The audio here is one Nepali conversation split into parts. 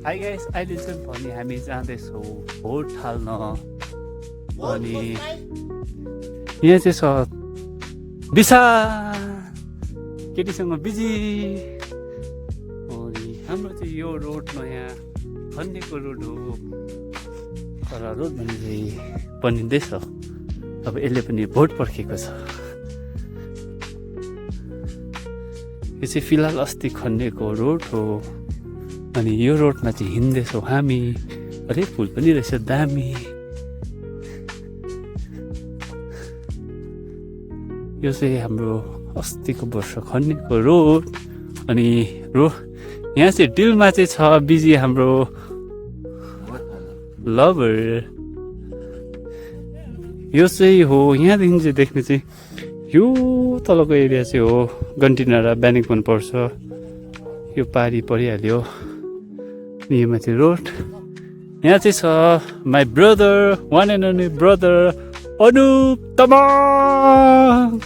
हाई गाइस, अहिले चाहिँ भने हामी जाँदैछौँ भोट हाल्न। अनि यहाँ चाहिँ छ दिशा केटीसँग बिजी। अनि हाम्रो चाहिँ यो रोड नयाँ खनिएको रोड हो, तर रोड भने चाहिँ बनिँदैछ। अब यसले पनि भोट पर्खेको छ। यो चाहिँ फिलहाल अस्ति खनिएको रोड हो। अनि यो रोडमा चाहिँ हिँड्दैछौँ हामी। अरे फुल पनि रहेछ दामी। यो चाहिँ हाम्रो अस्तिको वर्ष खनिएको रोड। अनि यहाँ चाहिँ डिलमा चाहिँ छ बिजी हाम्रो लभर। यो चाहिँ हो यहाँदेखि चाहिँ देख्ने चाहिँ यो तलको एरिया चाहिँ हो गन्टिना र ब्यानिकपन पर्छ। यो पारी परिहाल्यो। यो माथि रोड। यहाँ चाहिँ छ my brother, one and only brother Anup Tamang.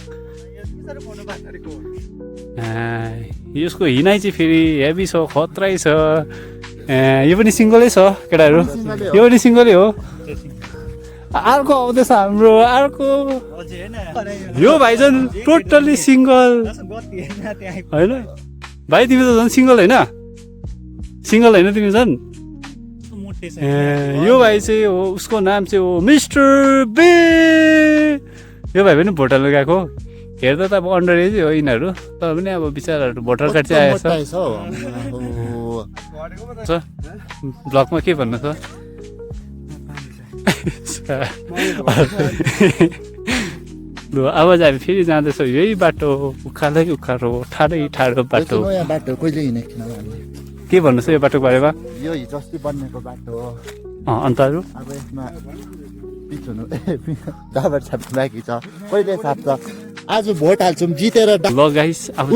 यसको हिँडाइ चाहिँ फेरि हेभी छ, खत्रै छ। यो पनि सिङ्गलै छ केटाहरू, यो पनि सिङ्गलै हो। अर्को आउँदैछ हाम्रो अर्को। यो भाइ झन् टोटल्ली सिङ्गल होइन भाइ? तिमी त झन् सिङ्गल होइन? सिङ्गल होइन तिमी झन्? यो भाइ चाहिँ हो, उसको नाम चाहिँ हो मिस्टर बे। यो भाइ पनि भोट हाल्नु गएको। हेर्दा त अब अन्डर एज हो यिनीहरू, तर पनि अब बिचराहरू भोटर कार्ड चाहिँ आएछ। ब्लगमा के भन्नु छ? ल अब चाहिँ हामी फेरि जाँदैछौँ यही बाटो, उकालै उकालो, ठाडो बाटो। के भन्नु छ यो बाटोको बारेमा? यो हिजो अस्ति बनिएको बाटो हो। अन्त अरू अब यसमा पिछुनु दबार छाप्नु बाँकी छ, कहिले छाप्छ? आज भोट हाल्छौँ जितेर। ल गाइस अब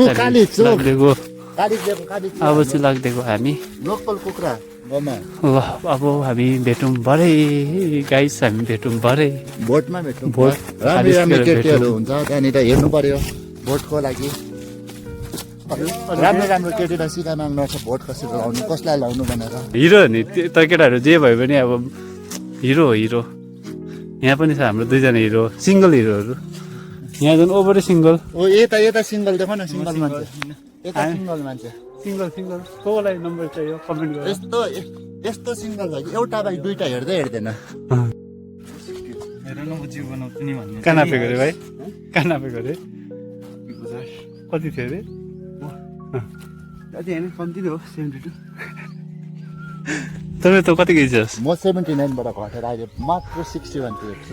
चाहिँ लाग्दिएको हामी लोकल कुखुरा गाउँमा। ल अब हामी भेटौँ भरे गाइस, हामी भेटौँ भरे भोटमा भेटौँ। भोट राम्रो राम्रो केटीहरू हुन्छ त्यहाँनिर, हेर्नु पर्यो भोटको लागि। राम्रो राम्रो केटीलाई सिधा माग्नु पर्छ भोट कसरी लाउनु, कसलाई लाउनु भनेर। हिरो नि त केटाहरू जे भयो भने अब हिरो हो हिरो। यहाँ पनि छ हाम्रो दुईजना हिरो, सिङ्गल हिरोहरू। यहाँ झन् ओभरै सिङ्गल। ओ यता सिङ्गल देख न, सिङ्गल मान्छे। यता सिङ्गल मान्छे, सिङ्गल कोलाई नम्बर चाहियो कमेन्ट गर। यस्तो सिङ्गल छ कि एउटा बाइक दुईटा हेर्दैन। कहाँ नापेको अरे भाइ? कहाँ नापेको अरे? कति थियो अरे? तपाईँ त कति केजी छस्? म 79 बाट घटेर अहिले मात्र 61 पुगेको छु।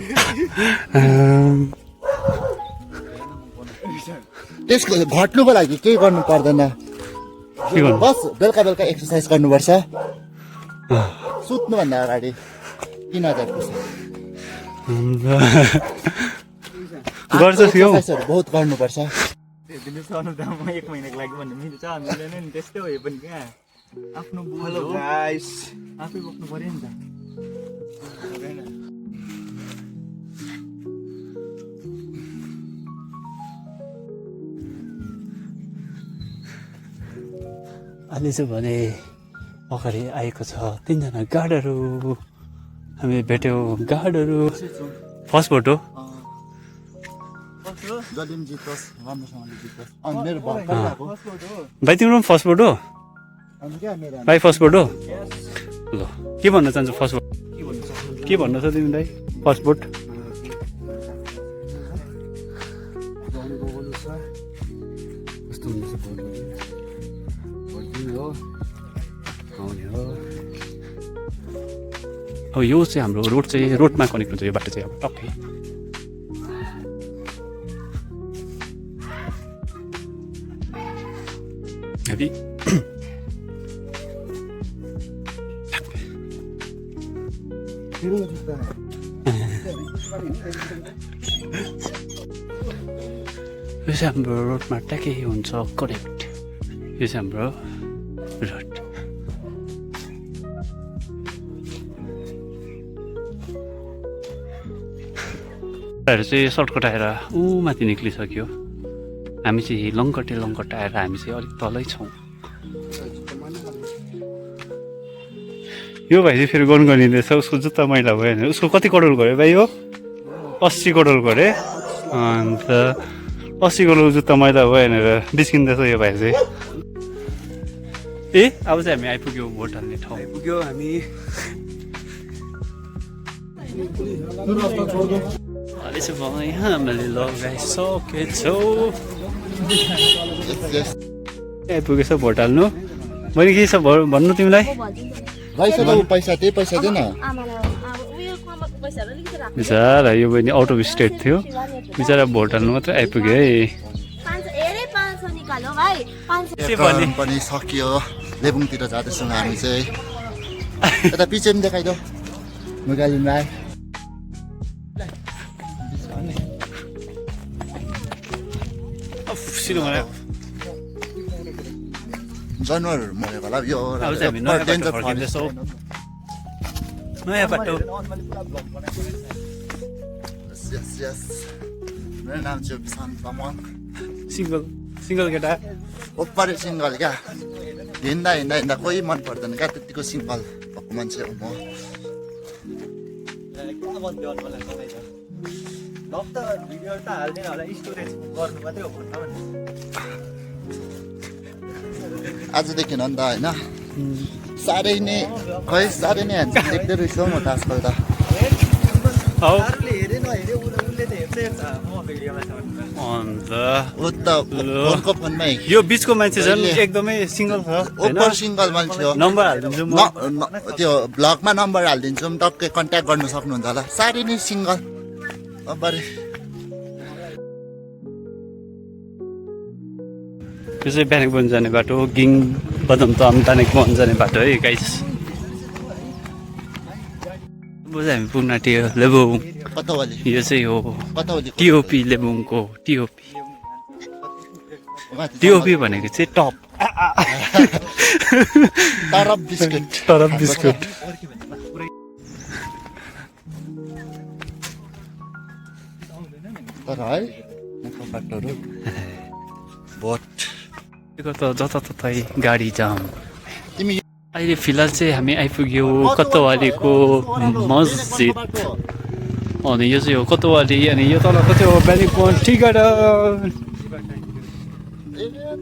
त्यसको घट्नुको लागि केही गर्नु पर्दैन, बस बेलुका एक्सर्साइज गर्नुपर्छ। सुत्नुभन्दा अगाडि 3000 गर्छस् यो बहुत गर्नुपर्छ। एक महिनाको लागि भन्ने मिल्छ मिल्दैन नि, त्यस्तै हो यो पनि। क्या आफ्नो हेलो गाइस आफै बोक्नु पर्यो नि त। अहिले चाहिँ भने अगाडि आएको छ 3जना गार्डहरू। हामी भेट्यौँ गार्डहरू। फर्स्ट भोट हो भाइ, तिम्रो पनि फर्स्ट भोट हो भाइ? फर्स्ट भोट हो। ल के भन्न चाहन्छु फर्स्ट भोट? के भन्नु छ तिमीलाई फर्स्ट भोट? अब यो चाहिँ हाम्रो रोड चाहिँ रोडमा कनेक्ट हुन्छ यो बाटो चाहिँ अब टक्कै। अभी यो चाहिँ हाम्रो रोडमा ट्याक्कै हुन्छ करेक्ट। यो चाहिँ हाम्रो रोड। चाहिँ सर्टकट आएर माथि निक्लिसक्यो। हामी चाहिँ लङ्कटे आएर हामी चाहिँ अलिक तलै छौँ। यो भाइ चाहिँ फेरि गनगनिँदैछ उसको जुत्ता मैला भयो भने उसको कति करोड गऱ्यो भाइ हो 80 करोड गरे अन्त 80 करोड जुत्ता मैला भयो भनेर बिस्किँदैछ यो भाइ चाहिँ ए अब चाहिँ हामी आइपुग्यौँ भोट हाल्ने ठाउँ आइपुग्यो हामी अहिलेसम्म यहाँ हामीले लगाइसकेछौँ आइपुगेछ भोट हाल्नु मैले के छ भन्नु तिमीलाई गइसक्यो पैसा त्यही पैसा दे न बिचरा यो बहिनी आउट अफ स्टेट थियो बिचरा भोट हाल्नु मात्रै आइपुग्यो है टर्न पनि सकियो लेबुङतिर जाँदैछौँ हामी चाहिँ यता पछि पनि देखाइदेऊ मुगालिन राई जनावरहरू मरेको होला यो अब चाहिँ हामी नयाँ बाटो फर्किँदैछौँ नयाँ बाटो मेरो नाम चाहिँ विशान तामाङ सिङ्गल केटा ओप्परे सिङ्गल क्या हिँड्दा हिँड्दा हिँड्दा कोही मन पर्दैन क्या त्यतिको सिङ्गल भएको मान्छे हो म भिडियो त हाल्दैन होला स्टोरेज गर्नु मात्रै हो भन्नु आजदेखि हो नि त होइन साह्रै नै खै साह्रै नै ह्यान्डसम देख्दै रहेछु हौ म त आजकल त हेरे नहेरे उसले त हेर्छ म भिडियोमा छ अन्त ऊ त फोनको फोनमै यो बिचको मान्छे झन् एकदमै सिङ्गल छ ओभर सिङ्गल मान्छे हो नम्बर हालिदिन्छु म त्यो ब्लगमा नम्बर हालिदिन्छु टक्कै कन्ट्याक्ट गर्नु सक्नुहुन्छ होला साह्रै नै सिङ्गल अबरे यो चाहिँ ब्यानेकबन जाने बाटो हो गिङ बदमताम ब्यानेकबन जाने बाटो है गाइस अब चाहिँ हामी पुग्न आँट्यो लेबुङ कतवाली यो चाहिँ हो कतवाली टिओपी लेबुङको टिओपी भनेको चाहिँ टप तरफ बिस्कुट तरफ बिस्कुट तर है बाटोहरू भोट त जताततै गाडी जाम तिमी अहिले फिलहाल चाहिँ हामी आइपुग्यौँ कोतवालीको मस्जिद अनि यो चाहिँ हो कोतवाली अनि यो तल कति हो ब्यानेकबन टी गार्डन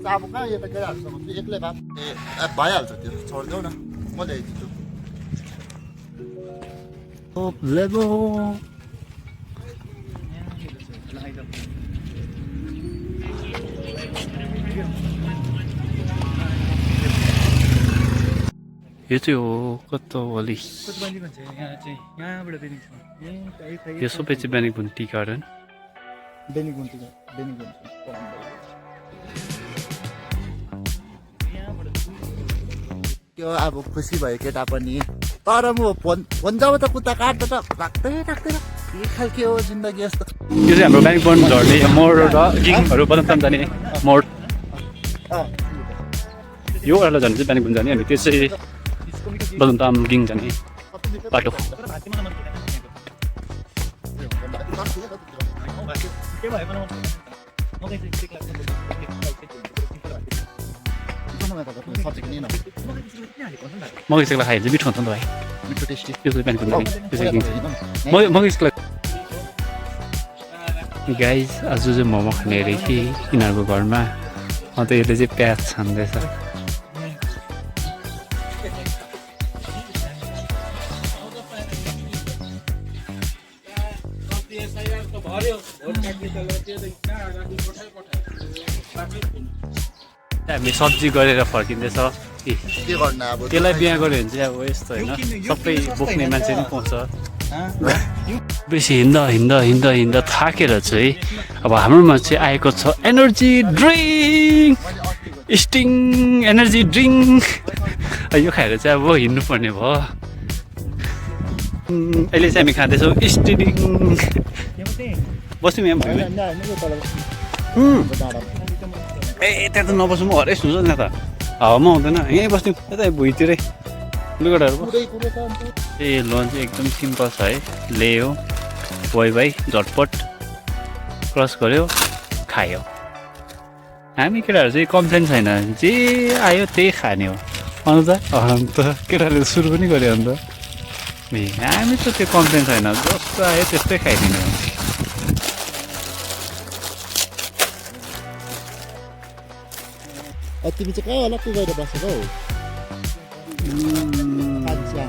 अब कहाँ यता केटाहरूसँग एक्लै भए भइहाल्छ त्यो छोडिदेऊ न म ल्याइदिन्छु लेबुङ यो चाहिँ हो कोतवाली यो सबै चाहिँ ब्यानेकबन टी गार्डन त्यो अब खुसी भयो केटा पनि तर म फोन जब त कुत्ता काट्दा त राख्दै राख्दैन के खालके हो जिन्दगी यस्तो यो चाहिँ हाम्रो ब्यानेकबन झर्ने मोड र गिङहरू बदमताम जाने मोड यो वाला झन् चाहिँ ब्यानेकबन जाने अनि त्यो चाहिँ बदमताम गिङ जाने बाटो मकै सेक्ला खायो चाहिँ मिठो हुन्छ नि त भाइ मिठो टेस्टी यो चाहिँ ब्यानेकबन जाने त्यो चाहिँ गिङ मकै सेक्ला गाइस आज चाहिँ मोमो खाने अरे कि यिनीहरूको घरमा अन्त यसले चाहिँ प्याज छान्दैछ हामी सब्जी गरेर फर्किँदैछ के गर्नु अब त्यसलाई बिहा गऱ्यो भने चाहिँ अब यस्तो होइन सबै बोक्ने मान्छे पनि पाउँछ बेसी हिँड्दा थाकेर चाहिँ अब हाम्रोमा चाहिँ आएको छ energy drink sting energy drink यो खाएर चाहिँ अब हिँड्नुपर्ने भयो अहिले चाहिँ हामी खाँदैछौँ स्टिङ बस्यौँ यहाँ भयो ए त्यहाँ त नबस्नु म हरेस हुन्छ नि त हावामा आउँदैन यहीँ बस्थ्यौँ यतै भुइँतिरै लुगाटाहरू ए लन्च एकदम सिम्पल छ है ल्यायो वाइ झटपट क्रस गऱ्यो खायो हामी केटाहरू चाहिँ कम्प्लेन छैन जे आयो त्यही खाने हो अन्त अन्त केटाले सुरु पनि गऱ्यो अन्त हामी त त्यो कम्प्लेन छैन जस्तो आयो त्यस्तै खाइदिनु तिमी चाहिँ कहाँ अलग्गै गएर बसेको हौ कान्छा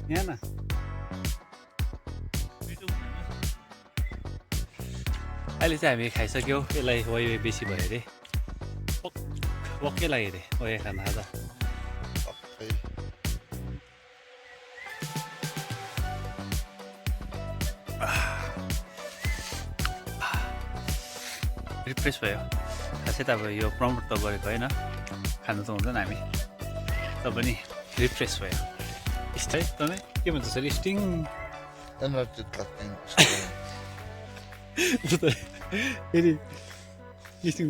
यहाँ न अहिले चाहिँ हामी खाइसक्यौँ यसलाई वाइ बेसी भयो अरे वक्कै लाग्यो अरे वाइ खाना आज रिफ्रेस भयो खासै त अब यो प्रमोट त गरेको होइन खानु त हुँदैन हामी त पनि रिफ्रेस भयो स्टाइल तपाईँ के भन्छ सर स्टिङ फेरि स्टिङ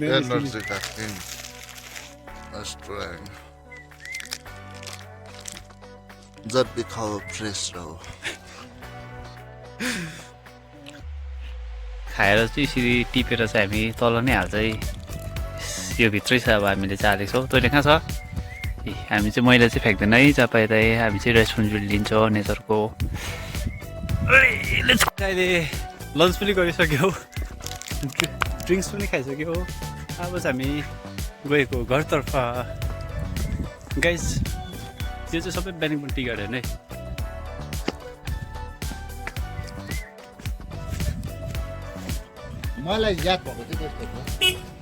जब भी खाओ फ्रेस रहो खाएर चाहिँ यसरी टिपेर चाहिँ हामी तल नै हाल्छ है यो भित्रै छ अब हामीले चालेको छौँ तैँले कहाँ छ ए हामी चाहिँ मैला चाहिँ फ्याँक्दैन है जहाँ पाए त्यही हामी चाहिँ रेस्पोन्सिबिलिटी लिन्छौँ नेचरको अहिले लन्च पनि गरिसक्यौँ ड्रिङ्क्स पनि खाइसक्यौँ अब चाहिँ हामी गएको घरतर्फ गाइस यो चाहिँ सबै बेनिङ टी गार्डन है मलाई याद भएको चाहिँ त्यस्तो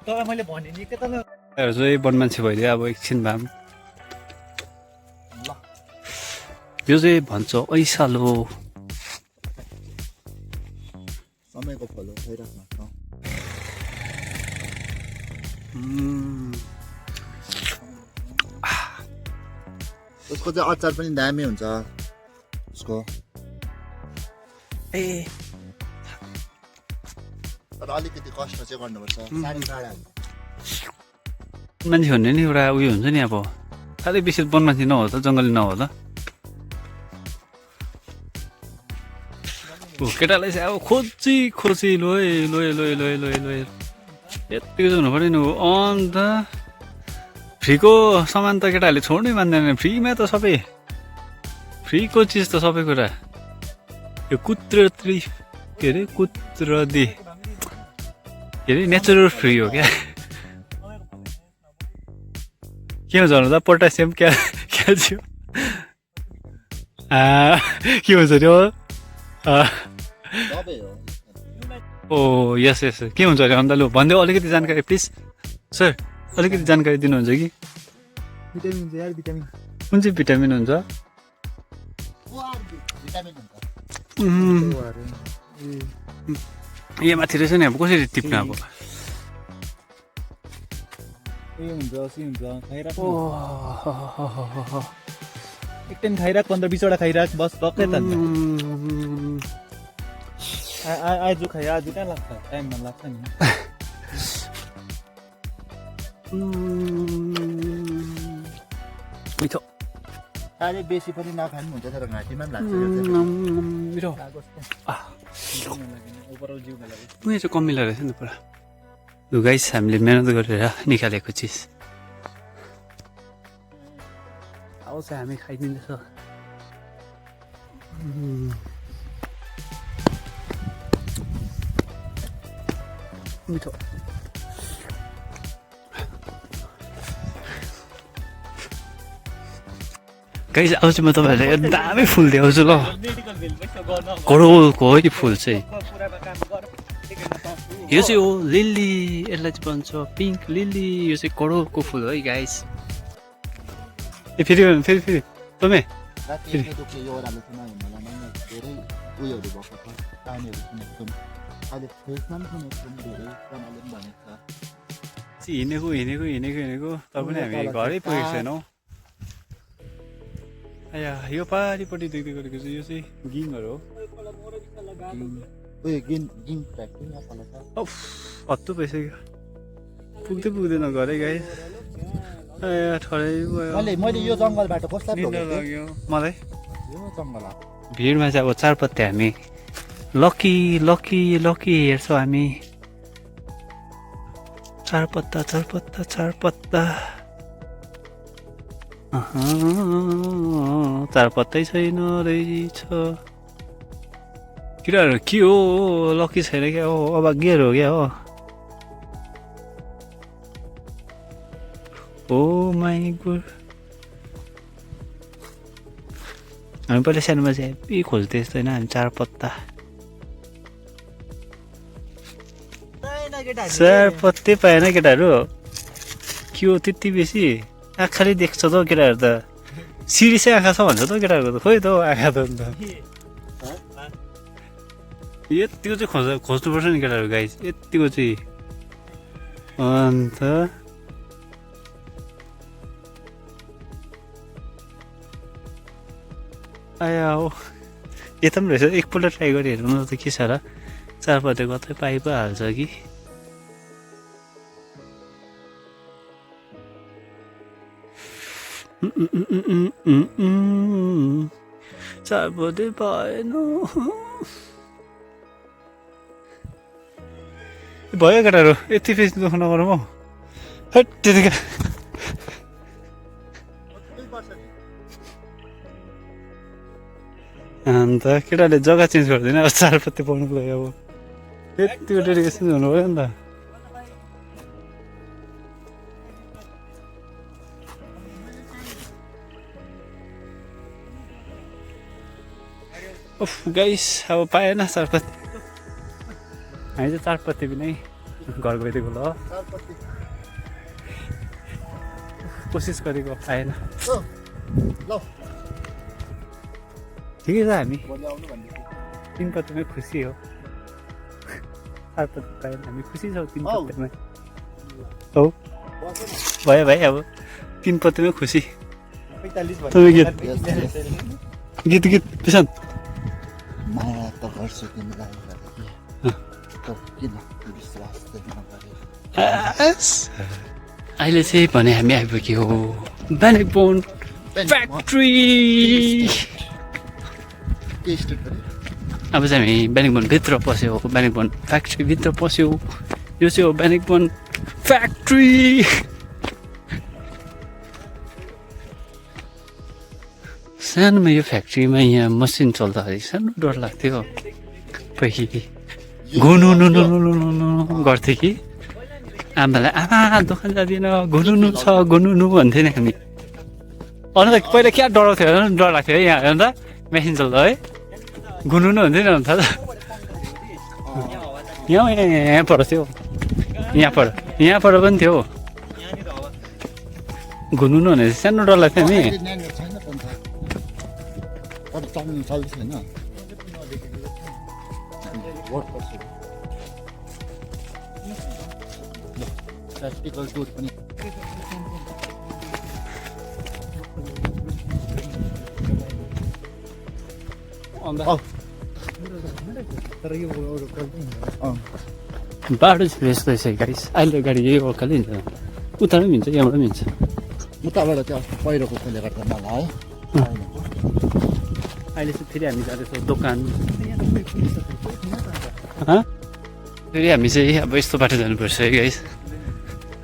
तर मैले भने नि के त चाहिँ वन मान्छे भइदियो अब एकछिन भए यो चाहिँ भन्छ ऐसालो समयको फलो भइराख्नु उसको चाहिँ अचार पनि दामी हुन्छ उसको ए तर अलिकति कष्ट चाहिँ गर्नुपर्छ साह्रै टाढा मान्छे भन्ने नि एउटा उयो हुन्छ नि अब साह्रै बेसी वन मान्छे नहो त जङ्गली नहो त केटालाई चाहिँ अब खोजी लोए यत्तिको चाहिँ हुनु पऱ्यो नि अन्त फ्रीको सामान त केटाहरूले छोड्नै मान्दैन फ्रीमा त सबै फ्रीको चिज त सबै कुरा यो कुत्रदी के अरे नेचुरल फ्री हो क्या के हुन्छ भन्नु त पोटासियम क्याल्सियम के भन्छ अरे ओ यस के हुन्छ अरे अन्त लु भनिदेऊ अलिकति जानकारी प्लिज सर अलिकति जानकारी दिनुहुन्छ कि भिटामिन हुन्छ यार भिटामिन कुन चाहिँ भिटामिन हुन्छ ए माथि रहेछ नि अब कसरी टिप्नु अब एक टाइम खाइराख 15-20 वटा खाइराख बस टक्कै त आज खाइ आज कहाँ लाग्छ टाइममा लाग्छ नि मिठो साह्रै बेसी पनि नखानु हुन्छ तर घाँटीमा पनि लाग्छ मिठो ओभरअल जिउमा लाग्यो उयो चाहिँ कमिलो रहेछ नि पुरा लु गाइस हामीले मेहनत गरेर निकालेको चिज आउँछ हामी खाइदिँदैछ मिठो गाइस आउँछ म तपाईँहरूलाई दामी फुल देखाउँछु ल मेडिकल बिल पैसा गर्न करोडको हो यो फुल चाहिँ पुराको काम गर यो चाहिँ हो लिली यसलाई चाहिँ भन्छ पिङ्क लिली यो चाहिँ करोडको फुल है गाइस ए फेरि तमे राति दुख्ने यो ओह्रालो चाहिँ नहिँड्नलाई नै धेरै उयोहरू भएको छ कहानीहरू सुनेको छौँ अहिले फेसमा पनि सुनेको छौँ धेरै जनाले पनि भनेको छ हिँडेको तर पनि हामी घरै पुगेको छैनौँ आया यो पारिपट्टि देख्दै गरेको चाहिँ यो चाहिँ गिङहरू हो उयो गिन फ्याक्ट्री यहाँ तल छ हत्तु भइसक्यो पुग्दैन घरै गाइस आया ठरै भयो मैले यो जङ्गलबाट कसलाई निन्द्रा लाग्यो मलाई यो जङ्गल भिडमा चाहिँ अब चारपत्ते हामी लकी हेर्छौँ हामी चारपत्ता चारपत्तै छैन रहेछ किराहरू के हो लकी छैन क्या हो अभाग्यहरू हो क्या हो ओ माई गुड हामी पहिला सानोमा चाहिँ हेप्पी खोज्दै यस्तो होइन हामी चारपत्ता चारपत्तै पाएन केटाहरू के हो त्यति बेसी आँखाले देख्छ त केटाहरू त सिरिसै आँखा छ भन्छ त केटाहरूको त खोइ त आँखा त अन्त यतिको चाहिँ खोज्नुपर्छ नि केटाहरू गाइस यतिको चाहिँ अन्त आया हो यता पनि रहेछ एकपल्ट ट्राई गरी हेर्नु न त के छ र चारपत्ते कतै पाइ पो हाल्छ कि चारपत्ते पाएन भयो केटाहरू यति फेस दुःख नगरौँ हौ हट त्यतिका अन्त केटाले जग्गा चेन्ज गर्दैन अब चारपत्ती पाउनुको लागि अब यतिको डेडिकेसन हुनु पऱ्यो नि त उफ गाइस अब पाएन चारपत्ती हामी चाहिँ चारपत्ती पनि घर गइदिएको ल कोसिस गरेको पाएन ठिकै छ हामी 3 पत्तीमै खुसी हो 4 पत्ती पाएन हामी खुसी छौँ 3 पत्तीमै हो भयो भाइ अब 3 पत्तीमै खुसी 45 गीत पेसन माया त गर्छु तिमीलाई किन विश्वास अहिले चाहिँ भने हामी आइपुग्यो बेनिकबोन फ्याक्ट्री अब चाहिँ हामी बेनिकबोन भित्र पस्यो बेनिकबोन फ्याक्ट्री भित्र पस्यो यो चाहिँ हो बेनिकबोन फ्याक्ट्री सानोमा यो फ्याक्ट्रीमा यहाँ मसिन चल्दाखेरि सानो डर लाग्थ्यो पहिले घुनु गर्थ्यो कि आमालाई आमा दोकान जाँदिन घुनु छ घुनु भन्थ्यो नि हामी अन्त पहिला क्या डराउँथ्यो डर लाग्थ्यो है यहाँ अन्त मेसिन चल्दा है घुनु हुन्थ्यो नि अन्त यहाँ पर थियो यहाँ पर पनि थियो घुनु भने सानो डर लाग्थ्यो हामी प्र्याक्टिकल टुर पनि आउँदा तर यो लोकल चाहिँ बाटो चाहिँ यस्तो रहेछ गाइस अहिले गाडी यही लोकलै हिँड्छ उता पनि हिँड्छ यहाँबाट पनि हिँड्छ उताबाट चाहिँ पहिरोको त्यसले गर्दा मलाई है अहिले चाहिँ फेरि हामी जाँदैछौँ दोकान हँ? फेरि हामी चाहिँ अब यस्तो बाटो जानुपर्छ है गाइस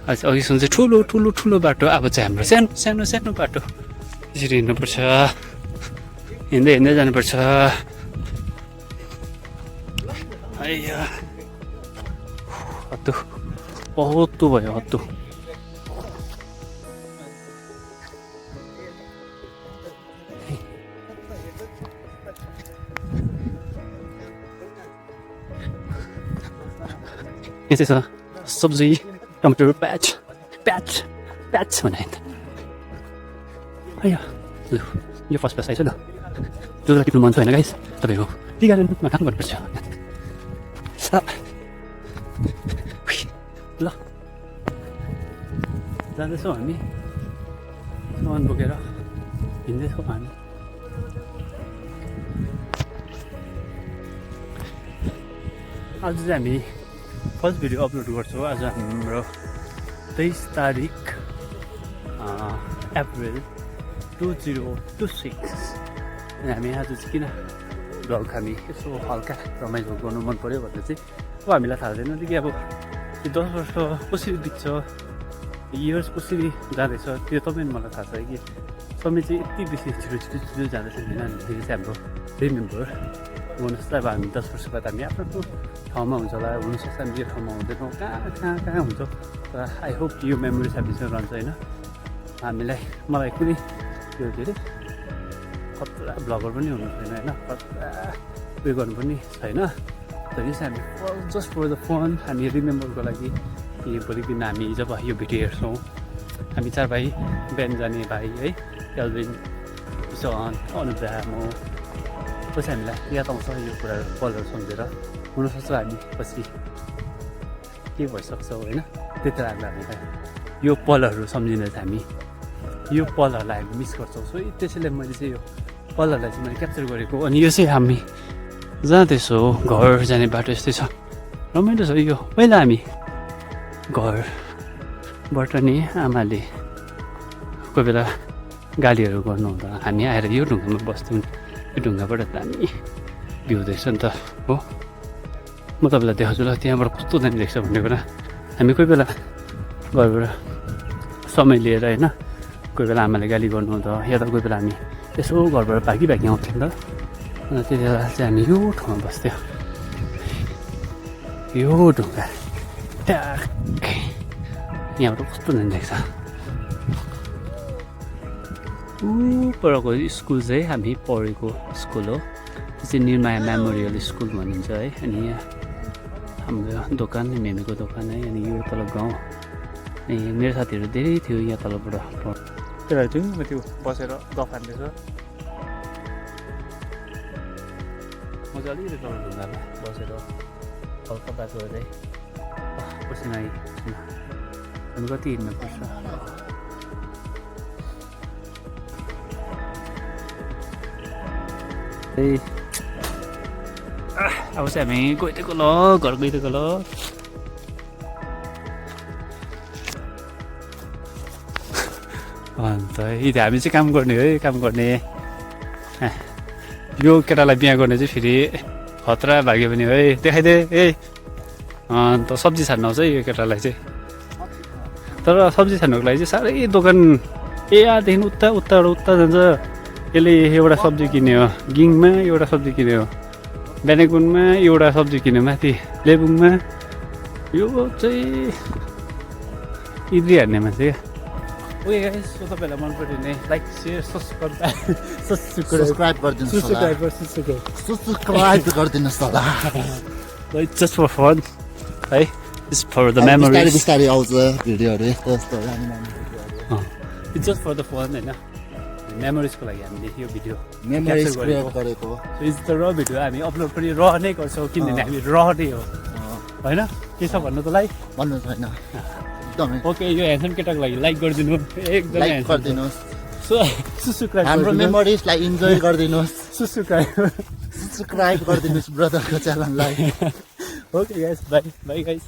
अघिसम्म चाहिँ ठुलो ठुलो ठुलो बाटो अब चाहिँ हाम्रो सानो सानो सानो बाटो यसरी हिँड्नुपर्छ हिँड्दै हिँड्दै जानुपर्छ आइया हत्तु हत्तु भयो हत्तु यहाँ चाहिँ छ सब्जी टमाटर प्याच प्याच प्याच भने आइया लु यो फर्स्ट प्याच आइछ ल जसलाई टिप्नु मन छ होइन गाइस तपाईँको टी गार्डनमा काम गर्नुपर्छ ल जाँदैछौँ हामी सामान बोकेर हिँड्दैछौँ हामी आज चाहिँ हामी फर्स्ट भिडियो अपलोड गर्छौँ आज हाम्रो 23 तारिक अप्रिल 2026 अनि हामी आज चाहिँ किन भ्लग हामी यसो हल्का रमाइलो गर्नु मन पऱ्यो भनेर चाहिँ अब हामीलाई थाहा छैन कि अब यो 10 वर्ष कसरी बित्छ इयर्स कसरी जाँदैछ त्यो तपाईँ मलाई थाहा छ कि समय चाहिँ यति बेसी छिटो छिटो छिटो जाँदैछ होइन भनेदेखि चाहिँ हाम्रो रिमेम्बर हुनसक्छ अब हामी 10 वर्ष बाद हामी आफ्नो आफ्नो ठाउँमा हुन्छ होला हुनसक्छ हामी यो ठाउँमा हुँदैनौँ कहाँ हुन्छ तर आई होप यो मेमोरिज हामीसँग रहन्छ होइन हामीलाई मलाई कुनै त्यो के अरे खतरा ब्लगर पनि हुनु छैन होइन खतरा उयो गर्नु पनि छैन तर यो चाहिँ हामी जस्ट फर द फन हामी रिमेम्बरको लागि यो भोलिको दिन हामी जब यो भिडियो हेर्छौँ हामी 4 भाइ बिहान जाने भाइ है एल्भिन किसन अनुजा म पछि हामीलाई याद आउँछ यो कुराहरू पलहरू सम्झेर हुनसक्छ हामी पछि के भइसक्छौँ होइन त्यति बेला हामीलाई यो पलहरू सम्झिँदा चाहिँ हामी यो पलहरूलाई हामी मिस गर्छौँ सो त्यसैले मैले चाहिँ यो पलहरूलाई चाहिँ मैले क्याप्चर गरेको अनि यो चाहिँ हामी जाँदैछौँ घर जाने बाटो यस्तै छ रमाइलो छ यो पहिला हामी घरबाट नि आमाले कोही बेला गालीहरू गर्नुहुँदा हामी आएर यो ढुङ्गामा बस्थ्यौँ यो ढुङ्गाबाट त हामी भ्युँदैछ नि त हो म तपाईँलाई देखाउँछु ल त्यहाँबाट कस्तो दामी देख्छ भन्ने कुरा हामी कोही बेला घरबाट समय लिएर होइन कोही बेला आमाले गाली गर्नुहुँदा या त कोही बेला हामी यसो घरबाट भागी आउँथ्यौँ नि त अन्त त्यति बेला चाहिँ हामी यो ठाउँमा बस्थ्यो यो ढुङ्गा ट्याक्कै यहाँबाट कस्तो दामी देख्छ परको स्कुल चाहिँ हामी पढेको स्कुल हो त्यो चाहिँ निर्माया मेमोरियल स्कुल भनिन्छ है अनि यहाँ हाम्रो दोकान मेमीको दोकान है अनि यो तल गाउँ अनि मेरो साथीहरू धेरै थियो यहाँ तलबाट त्यही थियो म त्यो बसेर दफान्दैछ म चाहिँ अलिकति तल ढुङ्गामा बसेर हल्का बात गर्दै पसिना हामी कति हिँड्नुपर्छ अब चाहिँ हामी गइदिएको ल घर गइदिएको ल अन्त यदि हामी चाहिँ काम गर्ने है काम गर्ने यो केटालाई बिहा गर्ने चाहिँ फेरि खतरा भाग्यो भने है देखाइदे ए अन्त सब्जी छान्नु आउँछ है यो केटालाई चाहिँ तर सब्जी छान्नुको लागि चाहिँ साह्रै दोकान यहाँदेखि उता उताबाट उता जान्छ यसले एउटा सब्जी किन्यो गिङमा एउटा सब्जी किन्यो बेनेकुनमा एउटा सब्जी किन्यो माथि लेबुङमा यो चाहिँ इद्री हान्ने मान्छे ओके गाइस सो तपाईँलाई मन पऱ्यो भने लाइक सेयर सब्सक्राइब गरिदिनुहोस् होला जस्ट फर फन है जस्ट फर द मेमोरिज बिस्तारै आउँछ भिडियोहरू यस्तो यस्तो it's just for the fun होइन मेमोरिजको लागि हामीले यो भिडियो मेमोरिज क्रिएट गरेको इट्स द र भिडियो हामी अपलोड पनि र नै गर्छौँ किनभने हामी र नै हो होइन के छ भन्नु तँलाई भन्नु छैन एकदमै ओके यो ह्यान्डसम केटाको लागि लाइक गरिदिनु एकदमै लाइक गरिदिनुहोस् सब्सक्राइब हाम्रो मेमोरिजलाई इन्जोय गरिदिनुहोस् सब्सक्राइब सब्सक्राइब गरिदिनुहोस् ब्रदरको च्यानललाई okay guys by by guys